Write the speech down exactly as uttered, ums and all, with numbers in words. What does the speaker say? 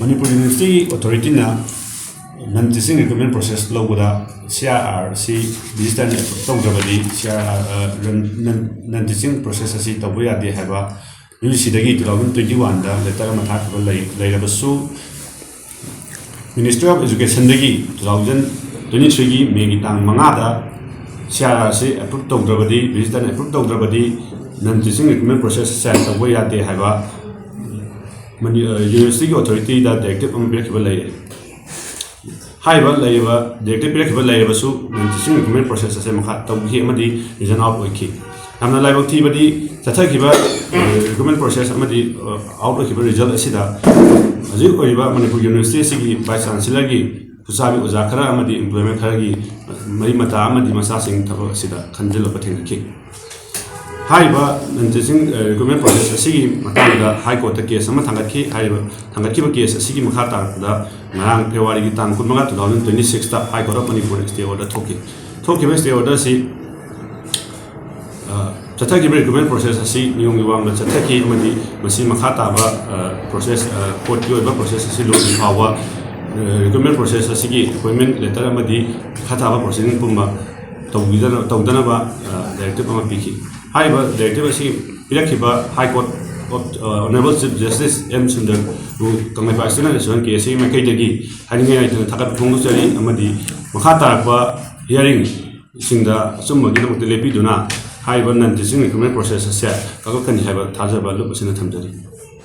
ꯃꯅꯤꯄꯨꯔ ꯌꯨꯅꯤꯚꯔꯁꯤꯇꯤꯒꯤ ꯑꯣꯊꯣꯔꯤꯇꯤꯅ non teaching recruitment process ꯂꯧꯕꯗ ꯁꯤ ꯑꯥꯔ ꯑꯥꯔ ꯑꯁꯤ ꯚꯤꯖꯤꯇꯔꯅ ꯑꯦꯄ꯭ꯔꯨꯞ ꯇꯧꯗ꯭ꯔꯕꯗꯤ C R R non teaching process ꯑꯁꯤ ꯇꯧꯕ ꯌꯥꯗꯦ ꯍꯥꯏꯕ ꯌꯨ ꯖꯤ ꯁꯤꯗꯒꯤ ꯇꯨ ꯊꯥꯎꯖꯟ ꯇ꯭ꯋꯦꯟꯇꯤ ꯋꯥꯟꯗ ꯂꯦꯇꯔ ꯑꯃ ꯊꯥꯈꯤꯕ ꯂꯩ ꯂꯩꯔꯕꯁꯨ, ꯃꯤꯅꯤꯁꯇ꯭ꯔꯤ ꯑꯣꯐ ꯏꯖꯨꯀꯦꯁꯟꯗꯒꯤ ꯇꯨ ꯊꯥꯎꯖꯟ ꯇ꯭ꯋꯦꯟꯇꯤ ꯊ꯭ꯔꯤꯒꯤ ꯃꯦꯒꯤ ꯇꯥꯡ ꯃꯉꯥꯗ ꯁꯤ ꯑꯥꯔ ꯑꯥꯔ ꯑꯁꯤ ꯑꯦꯄ꯭ꯔꯨꯞ ꯇꯧꯗ꯭ꯔꯕꯗꯤ, ꯚꯤꯖꯤꯇꯔꯅ ꯑꯦꯄ꯭ꯔꯨꯞ ꯇꯧꯗ꯭ꯔꯕꯗꯤ ꯅꯟ ꯇꯤꯆꯤꯡ ꯔꯤꯀ꯭ꯔꯨꯠꯃꯦꯟ ꯄ꯭ꯔꯣꯁꯦꯁ ꯑꯁꯦ ꯇꯧꯕ ꯌꯥꯗꯦ ꯍꯥꯏꯕ ꯃꯅꯤ-, ꯑ, ꯌꯨꯅꯤꯚꯔꯁꯤꯇꯤꯒꯤ ꯑꯣꯊꯣꯔꯤꯇꯤꯗ ꯗꯥꯏꯔꯦꯛꯇꯤꯞ ꯑꯃ ꯄꯤꯔꯛꯈꯤꯕ ꯂꯩꯔꯦ꯫ ꯍꯥꯏꯔꯤꯕ ꯂꯩꯔꯤꯕ ꯗꯥꯏꯔꯦꯛꯇꯤꯞ ꯄꯤꯔꯛꯈꯤꯕ ꯂꯩꯔꯕꯁꯨ ꯅꯟ ꯇꯤꯆꯤꯡ ꯔꯤꯀ꯭ꯔꯨꯠꯃꯦꯟ ꯄ꯭ꯔꯣꯁꯦꯁ ꯑꯁꯦ ꯃꯈꯥ ꯇꯧꯈꯤ ꯑꯃꯗꯤ ꯔꯤꯖꯟ ꯑꯥꯎꯠ ꯑꯣꯏꯈꯤ꯫ ꯌꯥꯝꯅ ꯂꯥꯏꯕꯛ ꯊꯤꯕꯗꯤ ꯆꯠꯊꯈꯤꯕ, ꯑ, ꯔꯤꯀ꯭ꯔꯨꯠꯃꯦꯟ ꯄ꯭ꯔꯣꯁꯦꯁ ꯑꯃꯗꯤ, ꯑ, ꯑꯥꯎꯠ ꯑꯣꯏꯈꯤꯕ ꯔꯤꯖꯜ ꯑꯁꯤꯗ ꯍꯧꯖꯤꯛ ꯑꯣꯏꯔꯤꯕ ꯃꯅꯤꯄꯨꯔ ꯌꯨꯅꯤꯚꯔꯁꯤꯇꯤ ꯑꯁꯤꯒꯤ ꯚꯥꯏꯁ ꯆꯥꯟꯁꯦꯂꯔꯒꯤ ꯈꯨꯠꯁꯥꯕꯤ ꯑꯣꯖꯥ ꯈꯔ ꯑꯃꯗꯤ ꯏꯝꯄ꯭ꯂꯣꯏꯃꯦꯟ ꯈꯔꯒꯤ ꯃꯔꯤ ꯃꯇꯥ ꯑꯃꯗꯤ ꯃꯆꯥꯁꯤꯡ ꯊꯕꯛ ꯑꯁꯤꯗ ꯈꯟꯖꯤꯜꯂꯛꯄ ꯊꯦꯡꯅꯈꯤ꯫ ꯍꯥꯏꯔꯤꯕ ꯅꯟ ꯇꯤꯆꯤꯡ, ꯑ, ꯔꯤꯀ꯭ꯔꯨꯠꯃꯦꯟ ꯄ꯭ꯔꯣꯁꯦꯁ ꯑꯁꯤꯒꯤ ꯃꯇꯥꯡꯗ ꯍꯥꯏ ꯀꯣꯔꯠꯇ ꯀꯦꯁ ꯑꯃ ꯊꯥꯡꯒꯠꯈꯤ꯫ ꯍꯥꯏꯔꯤꯕ ꯊꯥꯡꯒꯠꯈꯤꯕ ꯀꯦꯁ ꯑꯁꯤꯒꯤ ꯃꯈꯥ ꯇꯥꯔꯛꯄꯗ ꯉꯔꯥꯡ ꯐꯦꯕ꯭ꯔꯨꯋꯥꯔꯤꯒꯤ ꯇꯥꯡ ꯀꯨꯟꯃꯉꯥ, ꯇꯨ ꯊꯥꯎꯖꯟ ꯇ꯭ꯋꯦꯟꯇꯤ ꯁꯤꯛꯁꯇ high court of Manipur stay order ꯊꯣꯛꯈꯤ꯫ ꯊꯣꯛꯈꯤꯕ ꯁ꯭ꯇꯦ ꯑꯣꯔꯗꯔ ꯑꯁꯤ, ꯑ, ꯆꯠꯊꯈꯤꯕ ꯔꯤꯀ꯭ꯔꯨꯠꯃꯦꯟ ꯄ꯭ꯔꯣꯁꯦꯁ ꯑꯁꯤ ꯅꯤꯌꯣꯝꯒꯤ ꯋꯥꯡꯃꯗ ꯆꯠꯊꯈꯤ ꯑꯃꯗꯤ ꯃꯁꯤ ꯃꯈꯥ ꯇꯥꯕ, ꯑ, ꯄ꯭ꯔꯣꯁꯦꯁ, ꯑ, ꯀꯣꯔꯠꯀꯤ ꯑꯣꯏꯕ ꯄ꯭ꯔꯣꯁꯦꯁ ꯑꯁꯤ ꯂꯣꯏꯗ꯭ꯔꯤ ꯐꯥꯎꯕ, ꯑ, ꯔꯤꯀ꯭ꯔꯨꯠꯃꯦꯟ ꯄ꯭ꯔꯣꯁꯦꯁ ꯑꯁꯤꯒꯤ ꯑꯦꯄꯣꯏꯟꯃꯦꯟ ꯂꯦꯇꯔ ꯑꯃꯗꯤ ꯃꯈꯥ ꯇꯥꯕ ꯄ꯭ꯔꯣꯁꯤꯗꯤꯡ ꯄꯨꯝꯕ ꯇꯧꯕꯤꯗꯅ-, ꯇꯧꯗꯅꯕ, ꯑ, ꯗꯥꯏꯔꯦꯛꯇꯤꯞ ꯑꯃ ꯄꯤꯈꯤ꯫ ꯍꯥꯏꯔꯤꯕ ꯗꯥꯏꯔꯦꯛꯇꯤꯞ ꯑꯁꯤ ꯄꯤꯔꯛꯈꯤꯕ high court of, uh, honourable chief justice M Sundar Kangleipak student association K S ꯑꯦꯒꯤ ꯃꯥꯏꯀꯩꯗꯒꯤ ꯍꯥꯏꯅꯤꯡꯉꯥꯏ ꯂꯩꯇꯅ ꯊꯥꯒꯠꯄ ꯐꯣꯡꯗꯣꯛꯆꯔꯤ ꯑꯃꯗꯤ ꯃꯈꯥ ꯇꯥꯔꯛꯄ ꯍꯤꯌꯥꯔꯤꯡꯁꯤꯡꯗ ꯑꯆꯨꯝꯕꯒꯤꯗꯃꯛꯇ ꯂꯦꯞꯄꯤꯗꯨꯅ ꯍꯥꯏꯔꯤꯕ ꯅꯟ ꯇꯤꯆꯤꯡ ꯔꯤꯀ꯭ꯔꯨꯠꯃꯦꯟ ꯄ꯭ꯔꯣꯁꯦꯁ ꯑꯁꯦ ꯀꯛꯂꯛꯀꯅꯤ ꯍꯥꯏꯕ ꯊꯥꯖꯕ ꯂꯨꯞ ꯑꯁꯤꯅ ꯊꯝꯖꯔꯤ꯫